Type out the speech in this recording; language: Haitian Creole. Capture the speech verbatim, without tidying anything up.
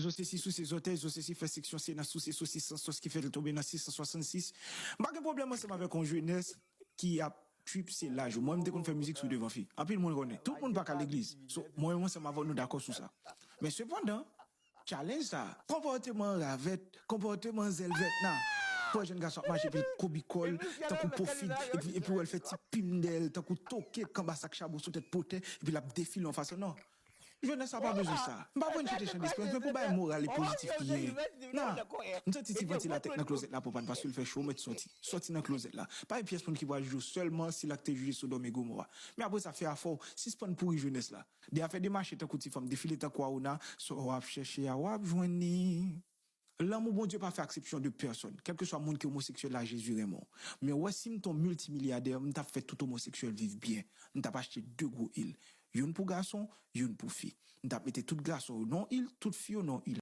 Zo sesi souse zòtèy, zo sesi fè seksyon sena souse sosis san sòs ki fè l tonbe nan sis san swasannsis. M pa gen pwoblèm ansanm avèk yon jenès ki ap trip se laj ou. Mwen, m te konn fè mizik sou devan fi. Anpil moun konnen. Tout moun pa ka legliz. So, mwen menm ansanm avè w, nou dakò sou sa. Men sepandan, challenge sa, konpòteman ravèt, konpòteman zèl vèt nan. Pou jèn gason ap mache epi l kobikòl, tankou pofid, epi, epi w wè l fè ti pim dèyè l, tankou toke k anba sak chabon sou tèt potè, epi l ap defile yon fason, non. Jenès sa pa bezwen sa. M pa vin chante chan desperans, men pou bay moral e pozitif ki genyen. Nan, m santi ti vantilatè k nan klozèt la pwopan paske l fè cho, w mèt sòti. Sòti nan klozèt la. Pa gen pyès moun ki pral jije w sèlman si l ak te jije Sodòm e Gomò a. Men apre sa, fè afè w, sispann pouri jenès la. De afè de mache tankou ti fanm, defile tankou Arona, sa w ap chèche a, w ap jwenn li. Lanmou Bondye pa fè aksepsyon de pèsòn. Kèlkeswa moun ki omoseksyèl la, Jezi renmen w. Men w wè, si m t on miltimilyadè, m t ap fè tout omoseksyèl viv byen. M t ap achte de gwo il. Youn pou gason, youn pou fi. M t ap mete tout gason yo nan il, tout fi yo nan il.